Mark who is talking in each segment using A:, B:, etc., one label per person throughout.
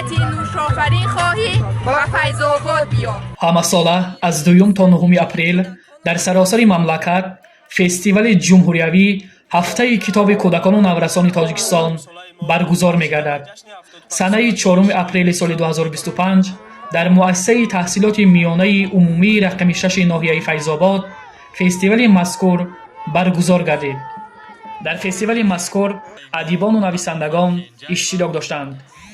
A: Ҷаннати нушофарин хоҳӣ, ба Файзобод биё.
B: Ҳамасола аз дуюм то 9 апрел дар саросари мамлакат фестивали ҷумҳуриявии ҳафтаи китоби кӯдакону наврасони Тоҷикистон баргузор мегардад. Санаи 4 апрели соли 2025 дар муассисаи таҳсилоти миёнаи умумии рақами шаши ноҳияи Файзобод фестивали мазкур баргузор гардид. Дар фестивали мазкур адибону нависандагон иштирок доштанд,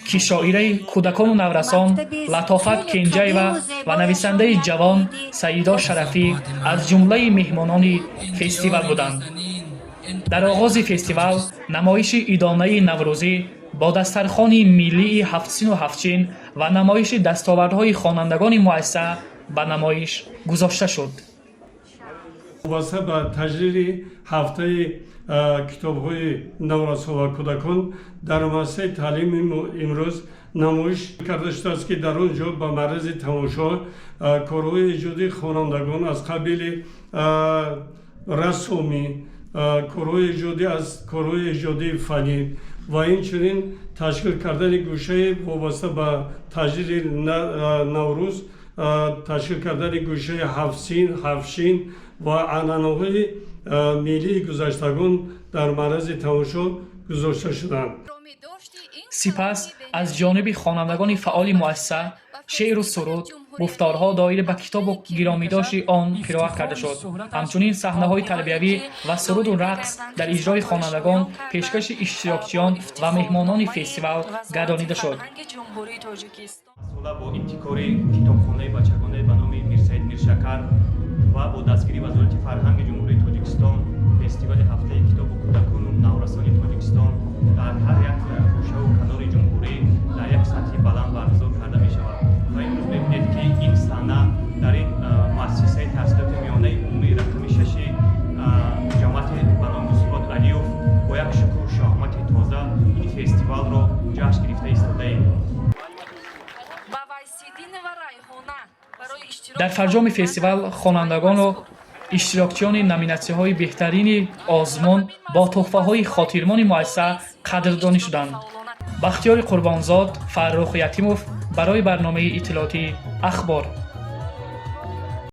B: ки шоираи кӯдакону наврасон Латофат Кенҷаева ва нависандаи ҷавон Саидо Шарафӣ аз ҷумлаи меҳмонони фестивал буданд. Дар оғози фестивал намоиши идонаи наврӯзӣ бо дастархони миллии ҳафтсину ҳафтчин ва намоиши дастовардҳои хонандагони муассиса ба намоиш гузошта шуд.
C: Вобаста ба таҷлили ҳафтаи китобҳои наврасон ва кӯдакон дар муассисаи таълими имрӯз намоиш карда шудааст, ки дар он ҷо ба маррази тамошо корҳои эҷодии хонандагон аз қабили рассомӣ, корҳои эҷодӣ аз корҳои эҷодии фаннӣ ва инчунин ташкил кардани гӯшаи вобаста ба таҷлили Наврӯз, ташкил кардани гӯшаи ҳафтсин, ҳафтчин ва анъанаҳои миллии гузаштагон дар маррази тамошо гузошта шуданд.
B: Сипас аз ҷониби хонандагони фаъоли муассиса шеъру суруд, гуфторҳо доир ба китобу гиромидошти он қироат карда шуд. Ҳамчунин саҳнаҳои тарбиявӣ ва суруду рақс дар иҷрои хонандагон пешкаши иштирокчиён ва меҳмонони фестивал гардонида шуд.
D: Сола бо ибтикори китобхонаи бачагонаи ба номи Мирсаид Миршакар ва бо дастгирии Вазорати фарҳанги Ҷумҳурии Тоҷикистон фестивали ҳафтаи китобу кӯдакону наврасони Тоҷикистон дар ҳар як гӯшаву канори ҷумҳурӣ дар як сатҳи баланд баргузор карда мешавад. Ва имрӯз мебинед, ки ин саҳна дар ин муассисаи таҳсилоти миёнаи умумии рақами шаши ҷамоати ба номи Усмон Алиев бо як шукӯҳу шаҳомати тоза ин фестивалро ҷашн гирифта истодаем.
E: Ба Вайсидинова Райҳона барои иштирок
B: Дар фарҷоми фестивал хонандагону иштирокчиёни номинатсияҳои беҳтарини озмун бо тӯҳфаҳои хотирмони муассиса қадрдонӣ шуданд. Бахтиёри Қурбонзод, Фаррух Ятимов барои барномаи иттилоотии Ахбор.